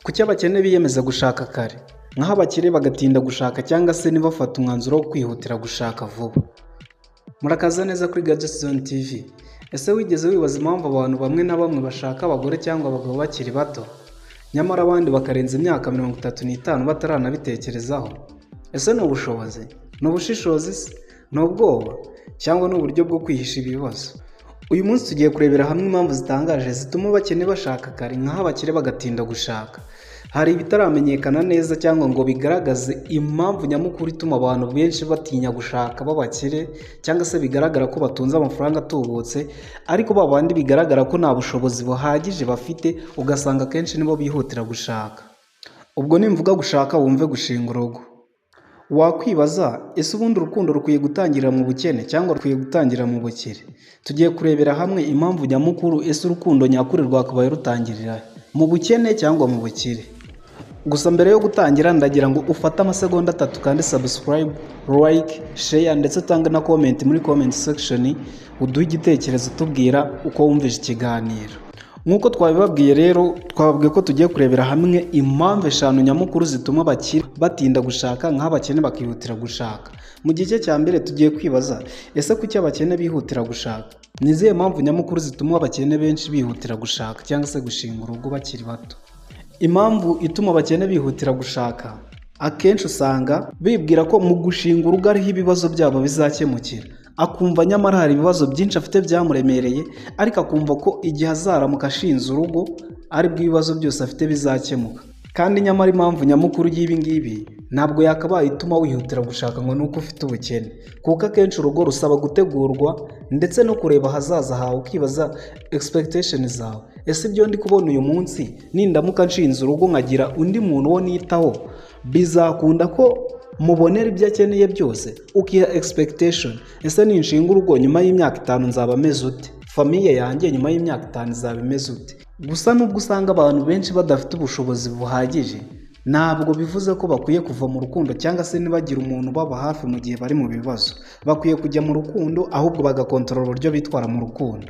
Kuki abakene biyemeza gushaka kare, naho abakire bagatinda gushaka cyangwa se ntibafate umwanzuro wo kwihutira gushaka vuba? Murakaza neza kuri Gadget Zone TV. Ese wigeze wibaza impamvu abantu bamwe na bamwe bashaka abagore cyangwa abagabo bakiri bato, nyamara abandi bakarenza imyaka 35 bataranabitekerezaho? Ese ni ubushobozi? Ni ubushishozi se? Ni ubwoba? Cyangwa ni uburyo bwo kwihisha ibibazo? Uyu munsi tugiye kurebera hamwe impamvu zitangaje zituma abakene bashaka kare, nkaho abakire bagatinda gushaka. Hari ibitaramenyekana neza cyangwa ngo bigaragaze impamvu nyamukuru ituma abantu benshi batinya gushaka b'abakire, cyangwa se bigaragara ko batunze amafaranga atubutse, ariko ba bandi bigaragara ko nta bushobozi buhagije bafite, ugasanga akenshi nibo bihutira gushaka. Ubwo nimvuga gushaka wumve gushinga urugo. Wakwibaza, ese ubundi urukundo rukwiye gutangirira mu bukene cyangwa rukwiye gutangira mu bukire? Tugiye kurebera hamwe impamvu nyamukuru, ese urukundo nyakuri rwakabaye rutangirira he? Mu bukene cyangwa mu bukire? Gusa mbere yo gutangira ndagira ngo ufate amasegonda 3 kandi subscribe, like, share ndetse utange na comment muri comment section, uduhe igitekerezo tubwira uko wumvise ikiganiro. Nk'uko twabibabwiye rero, twababwiye ko tugiye kurebera hamwe impamvu 5 nyamukuru zituma abakire batinda gushaka nk'abakene bakihutira gushaka. Mu gice cya mbere tugiye kwibaza, ese kuki abakene bihutira gushaka? Ni izihe mpamvu nyamukuru zituma abakene benshi bihutira gushaka cyangwa se gushinga urugo bakiri bato? Impamvu ituma abakene bihutira gushaka, akenshi usanga bibwira ko mu gushinga urugo ariho ibibazo byabo bizakemukira. Akumva nyamara hari ibibazo byinshi afite byamuremereye, ariko akumva ko igihe azaramuka ashinze urugo aribwo ibibazo byose afite bizakemuka. Kandi nyamara impamvu nyamukuru y'ibi ngibi ntabwo yakabaye ituma wihutira gushaka ngo nuko ufite ubukene, kuko akenshi urugo rusaba gutegurwa ndetse no kureba ahazaza hawe, ukibaza expectation zawe. Ese ibyo ndi kubona uyu munsi nindamuka nshinze urugo nkagira undi muntu wo nitaho, bizakunda ko mubonera ibyo akeneye byose? Ukiha expectation, ese ninshinga urugo nyuma y'imyaka 5 nzaba meze ute? Famille yanjye nyuma y'imyaka 5 izaba imeze ute? Gusa nubwo usanga abantu benshi badafite ubushobozi buhagije, ntabwo bivuze ko bakwiye kuva mu rukundo cyangwa se ntibagire umuntu ubaba hafi mu gihe bari mu bibazo. Bakwiye kujya mu rukundo, ahubwo bagakontorora uburyo bitwara mu rukundo.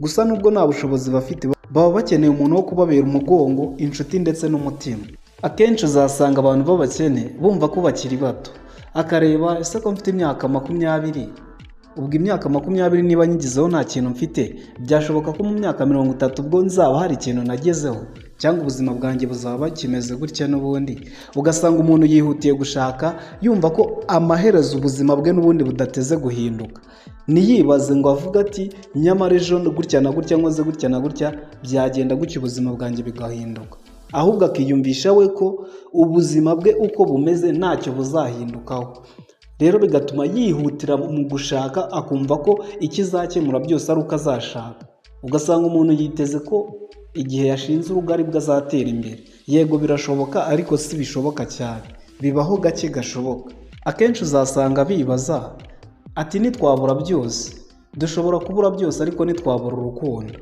Gusa nubwo nta bushobozi bafite, baba bakeneye umuntu wo kubabera umugongo, inshuti ndetse n'umutima. Akenshi uzasanga abantu b'abakene bumva ko bakiri bato, akareba ese ko mfite imyaka 20, ubwo imyaka 20 niba nyigezeho nta kintu mfite, byashoboka ko mu myaka 30 ubwo nzaba hari ikintu nagezeho, cyangwa ubuzima bwanjye buzaba kimeze gutya n'ubundi. Ugasanga umuntu yihutiye gushaka yumva ko amaherezo ubuzima bwe n'ubundi budateze guhinduka. Ntiyibaze ngo avuge ati nyamara ejo gutya na gutya nkoze gutya na gutya byagenda gutya ubuzima bwanjye bigahinduka. Ahubwo akiyumvisha we ko ubuzima bwe uko bumeze ntacyo buzahindukaho. Rero bigatuma yihutira mu gushaka, akumva ko ikizakemura byose ari uko azashaka. Ugasanga umuntu yiteze ko igihe yashinze urugo aribwo azatera imbere. Yego birashoboka, ariko si bishoboka cyane, bibaho gake gashoboka. Akenshi uzasanga bibaza ati nitwabura byose, dushobora kubura byose ariko nitwabura urukundo.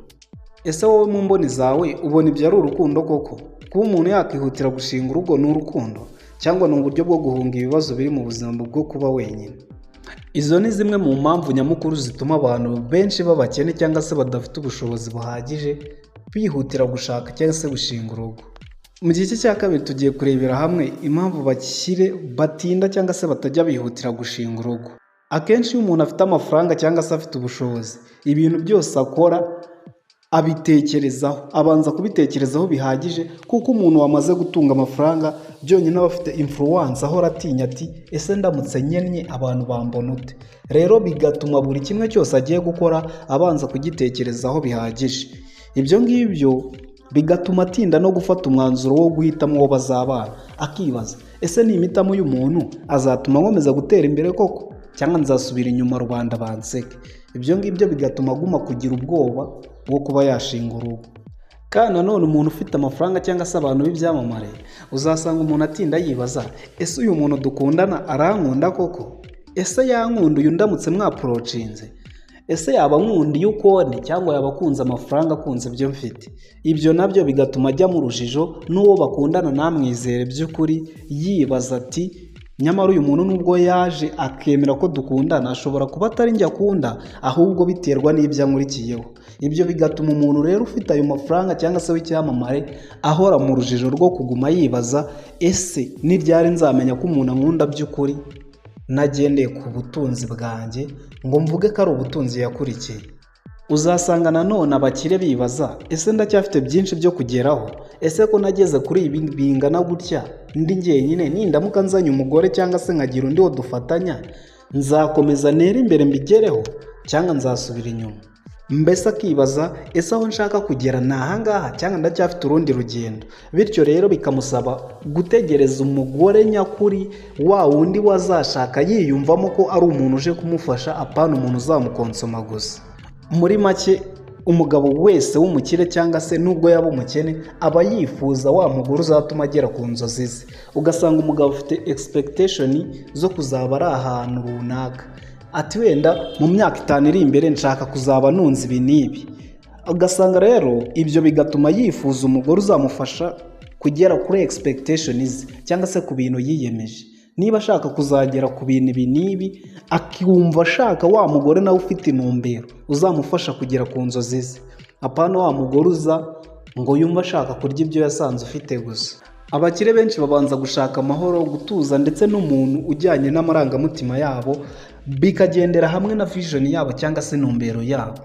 Ese wowe mu mboni zawe ubona ibyo ari urukundo koko? Kuba umuntu yakihutira gushinga urugo ni urukundo, cyangwa ni uburyo bwo guhunga ibibazo biri mu buzima bwo kuba wenyine? Izo ni zimwe mu mpamvu nyamukuru zituma abantu benshi b'abakene cyangwa se badafite ubushobozi buhagije bihutira gushaka cyangwa se gushinga urugo. Mu gice cya kabiri tugiye kurebera hamwe impamvu abakire batinda cyangwa se batajya bihutira gushinga urugo. Akenshi iyo umuntu afite amafaranga cyangwa se afite ubushobozi, ibintu byose akora abitekerezaho, abanza kubitekerezaho bihagije, kuko umuntu wamaze gutunga amafaranga byonyine aba afite influence, ahora atinya ati ese ndamutse nkennye abantu bambona ute? Rero bigatuma buri kimwe cyose agiye gukora abanza kugitekerezaho bihagije. Ibyo ngibyo bigatuma atinda no gufata umwanzuro wo guhitamo uwo bazabana, akibaza ese nimpitamo uyu muntu azatuma nkomeza gutera imbere koko, cyangwa nzasubira inyuma rubanda banseke? Ibyo ngibyo bigatuma aguma kugira ubwoba bwo kuba yashinga urugo. Kandi nanone umuntu ufite amafaranga cyangwa se abantu b'ibyamamare, uzasanga umuntu atinda yibaza ese uyu muntu dukundana arankunda koko? Ese yankunda uyu ndamutse mwaporochinze? Ese yaba ankundiye uko ndi cyangwa yaba akunze amafaranga, akunze ibyo mfite? Ibyo nabyo bigatuma ajya mu rujijo, n'uwo bakundana ntamwizere by'ukuri, yibaza ati Nyamara uyu muntu nubwo yaje akemera ko dukundana, ashobora kuba atari njye akunda, ahubwo biterwa n'ibyo ankurikiyeho. Ibyo bigatuma umuntu rero ufite ayo mafaranga cyangwa se w'icyamamare ahora mu rujijo rwo kuguma yibaza: ese ni ryari nzamenya ko umuntu ankunda by'ukuri, nagendeye ku butunzi bwanjye ngo mvuge ko ari ubutunzi yakurikiye? Uzasanga nanone abakire bibaza: ese ndacyafite byinshi byo kugeraho? Ese ko nageze kuri ibi bingana gutya ndi njyenyine, nindamuka nzanye umugore cyangwa se nkagira undi wo dufatanya, nzakomeza ntere imbere mbigereho cyangwa nzasubira inyuma? Mbese akibaza: ese aho nshaka kugera ni ahangaha cyangwa ndacyafite urundi rugendo? Bityo rero bikamusaba gutegereza umugore nyakuri, wa wundi wazashaka yiyumvamo ko ari umuntu uje kumufasha, apana umuntu uzamukonsoma gusa. Muri make, umugabo wese w'umukire cyangwa se nubwo yaba umukene, aba yifuza wa mugore uzatuma agera ku nzozi ze. Ugasanga umugabo afite expectation zo kuzaba ari ahantu runaka, ati wenda mu myaka 5 iri imbere nshaka kuzaba nunze ibi n'ibi. Ugasanga rero ibyo bigatuma yifuza umugore uzamufasha kugera kuri expectation ze cyangwa se ku bintu yiyemeje. Niba ashaka kuzagera ku bintu ibi n'ibi, akumva ashaka wa mugore nawe ufite intumbero uzamufasha kugera ku nzozi ze, apana wa mugore uza ngo yumve ashaka kurya ibyo yasanze ufite gusa. Abakire benshi babanza gushaka amahoro, gutuza ndetse n'umuntu ujyanye n'amarangamutima yabo, bikagendera hamwe na vision yabo cyangwa se intumbero yabo.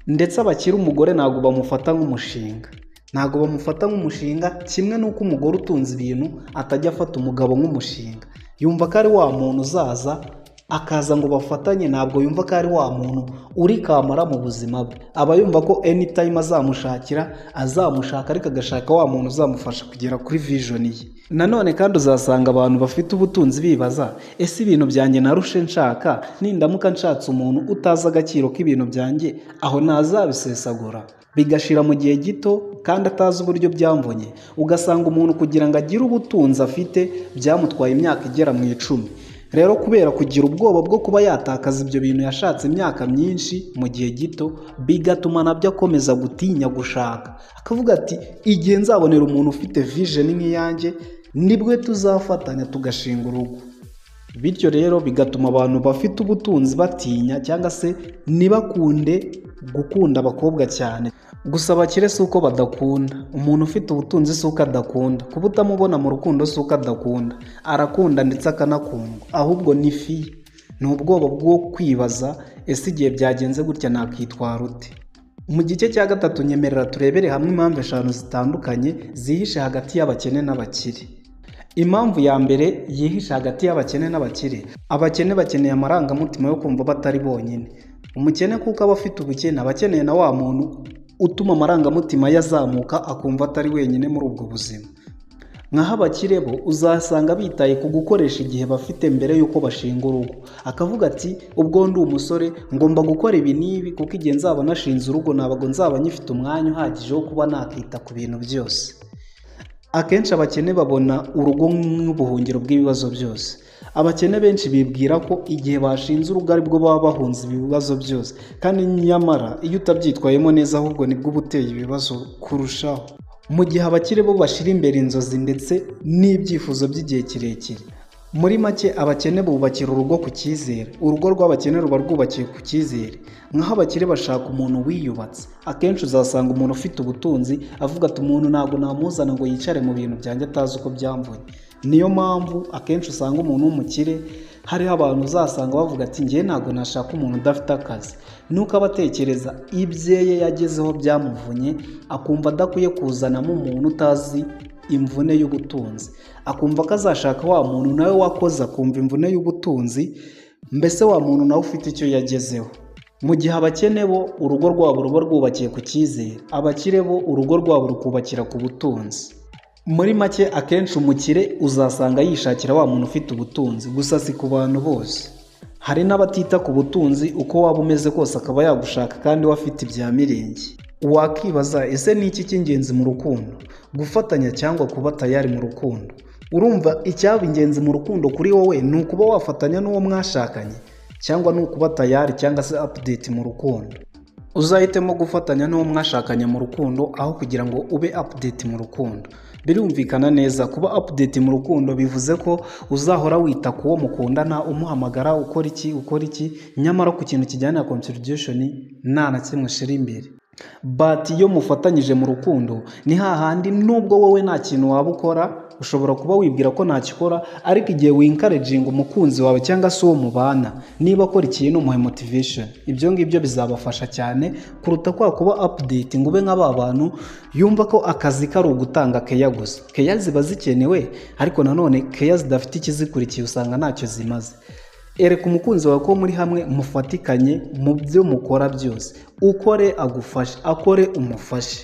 Ndetse abakire umugore ntabwo bamufata nk'umushinga, ntabwo bamufata nk'umushinga, kimwe n'uko umugore utunze ibintu atajya afata umugabo nk'umushinga. Yumva ko ari wa muntu uzaza akaza ngo bafatanye, ntabwo yumva ko ari wa muntu uri kamara mu buzima bwe. Aba yumva ko anytime azamushakira, azamushaka, ariko agashaka wa muntu uzamufasha kugera kuri vision ye. Nanone kandi uzasanga abantu bafite ubutunzi bibaza: ese ibintu byanjye narushe nshaka, nindamuka nshatse umuntu utazi agaciro k'ibintu byanjye, aho ntazabisesagura bigashira mu gihe gito kandi atazi uburyo byamvunye? Ugasanga umuntu kugira ngo agire ubutunzi afite byamutwaye imyaka igera mu 10. Rero kubera kugira ubwoba bwo kuba yatakaza ibyo bintu yashatse imyaka myinshi mu gihe gito, bigatuma nabyo akomeza gutinya gushaka, akavuga ati igihe nzabonera umuntu ufite vision nk'iyanjye nibwo tuzafatanya tugashinga urugo. Bityo rero bigatuma abantu bafite ubutunzi batinya cyangwa se ntibakunde gukunda abakobwa cyane. Gusa abakire si uko badakunda, umuntu ufite ubutunzi si uko adakunda, kuba utamubona mu rukundo si uko adakunda, arakunda ndetse akanakundwa, ahubwo ni fear, ni ubwoba bwo kwibaza: ese igihe byagenze gutya nakwitwara ute? Mu gice cya gatatu nyemerera turebere hamwe impamvu 5 zitandukanye zihishe hagati y'abakene n'abakire. Impamvu ya mbere yihishe hagati y'abakene n'abakire: abakene bakeneye amarangamutima yo kumva batari bonyine. Umukene kuko aba afite ubukene, aba akeneye na wa muntu utuma amarangamutima ye azamuka, akumva atari wenyine muri ubwo buzima. Nkaho abakire bo uzasanga bitaye ku gukoresha igihe bafite mbere y'uko bashinga urugo. Akavuga ati ubwo ndi umusore ngomba gukora ibi n'ibi, kuko igihe nzaba nashinze urugo ntabwo nzaba nyifite umwanya uhagije wo kuba nakita ku bintu byose. Akenshi abakene babona urugo nk'ubuhungiro bw'ibibazo byose. Abakene benshi bibwira ko igihe bashinze urugo aribwo baba bahunze ibibazo byose, kandi nyamara iyo utabyitwayemo neza ahubwo nibwo uba uteye ibibazo kurushaho. Mu gihe abakire bo bashyira imbere inzozi ndetse n'ibyifuzo by'igihe kirekire. Muri make, abakene bubakira urugo ku cyizere. Urugo rw'abakene ruba rwubakiye ku cyizere, nkaho abakire bashaka umuntu wiyubatse. Akenshi uzasanga umuntu ufite ubutunzi avuga ati umuntu ntabwo namuzana ngo yicare mu bintu byanjye atazi uko byamvunye. Niyo mpamvu akenshi usanga umuntu w'umukire, hariho abantu uzasanga bavuga ati njye ntabwo nashaka umuntu udafite akazi. Nuko aba atekereza ibye yagezeho byamuvunye, akumva adakwiye kuzanamo umuntu utazi imvune y'ubutunzi, akumva ko azashaka wa muntu nawe wakoze akumva imvune y'ubutunzi, mbese wa muntu nawe ufite icyo yagezeho. Mu gihe abakene bo urugo rwabo ruba rwubakiye ku cyizere, abakire bo urugo rwabo rukubakira ku butunzi. Muri make, akenshi umukire uzasanga yishakira wa muntu ufite ubutunzi, gusa si ku bantu bose. Hari n'abatita ku butunzi, uko waba umeze kose akaba yagushaka kandi we afite ibya mirenge. Wakibaza: ese ni iki cy'ingenzi mu rukundo? Gufatanya cyangwa kuba tayari mu rukundo? Urumva icyaba ingenzi mu rukundo kuri wowe ni ukuba wafatanya n'uwo mwashakanye, cyangwa ni ukuba tayari cyangwa se update mu rukundo? Uzahitemo gufatanya n'uwo mwashakanye mu rukundo aho kugira ngo ube update mu rukundo. Birumvikana neza, kuba update mu rukundo bivuze ko uzahora wita ku wo mukundana, umuhamagara, ukora iki, ukora iki, nyamara ku kintu kijyanye na contribution nta na kimwe ushira imbere. But iyo mufatanyije mu rukundo ni hahandi nubwo wowe nta kintu waba ukora, ushobora kuba wibwira ko ntacyo ukora, ariko igihe wencouraginga umukunzi wawe cyangwa se uwo mubana, niba akora ikintu umuhe motivation. Ibyo ngibyo bizabafasha cyane kuruta kwa kuba update ngo ube nka ba bantu yumva ko akazi kari ugutanga keya gusa. Keya ziba zikenewe, ariko nanone keya zidafite ikizikurikiye usanga ntacyo zimaze. Ereka umukunzi wawe ko muri hamwe, mufatikanye mu byo mukora byose, ukore agufashe, akore umufashe.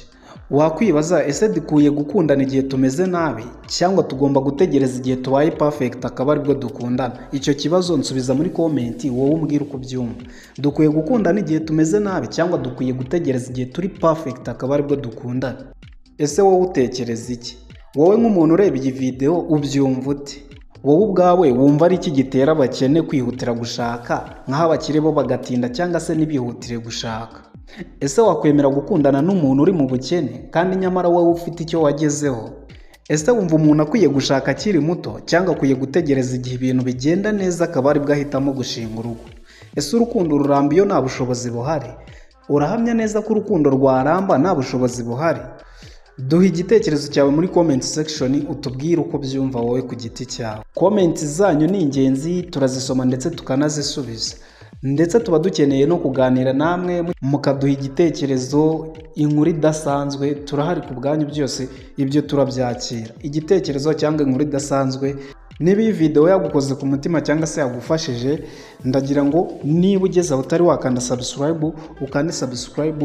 Wakwibaza, ese dukwiye gukundana igihe tumeze nabi cyangwa tugomba gutegereza igihe tubaye perfect akaba aribwo dukundana? Icyo kibazo nsubiza muri comment, wowe umbwire uko ubyumva. Dukwiye gukundana igihe tumeze nabi cyangwa dukwiye gutegereza igihe turi perfect akaba aribwo dukundana? Ese wowe utekereza iki? Wowe nk'umuntu ureba iyi video ubyumva ute? Wowe ubwawe wumva ari iki gitera abakene kwihutira gushaka, nk'aho abakire bo bagatinda cyangwa se ntibihutire gushaka? Ese wakwemera gukundana n'umuntu uri mu bukene kandi nyamara wowe ufite icyo wagezeho? Ese wumva umuntu akwiye gushaka akiri muto cyangwa akwiye gutegereza igihe ibintu bigenda neza akaba aribwo ahitamo gushinga urugo? Ese urukundo ruramba iyo nta bushobozi buhari? Urahamya neza ko urukundo rwaramba nta bushobozi buhari? Duha igitekerezo cyawe muri comment section, utubwire uko byumva wowe ku giti cyawe. Comment zanyu ni ingenzi, turazisoma ndetse tukanazisubiza, ndetse tuba dukeneye no kuganira namwe mukaduha igitekerezo, inkuru idasanzwe. Turahari ku bwanyu, byose ibyo turabyakira, igitekerezo cyangwa inkuru idasanzwe. Niba iyi video yagukoze ku mutima cyangwa se yagufashije, ndagira ngo niba ugeze aho utari wakanda subscribe, ukande subscribe,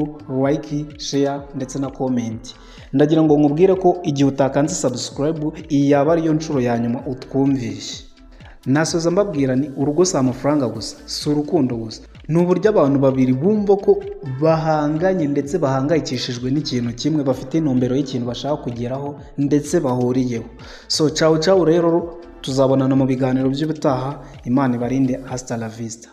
like, share ndetse na comment. Ndagira ngo nkubwire ko igihe utakanze subscribe, iyi yaba ariyo nshuro ya nyuma utwumvishe. Nasoza mbabwira ni urugo si amafaranga gusa, si urukundo gusa, ni uburyo abantu babiri bumva ko bahanganye ndetse bahangayikishijwe n'ikintu kimwe, bafite intumbero y'ikintu bashaka kugeraho ndetse bahuriyeho. So ciao ciao rero, tuzabonana mu biganiro by'ubutaha. Imana ibarinde, hasta la vista.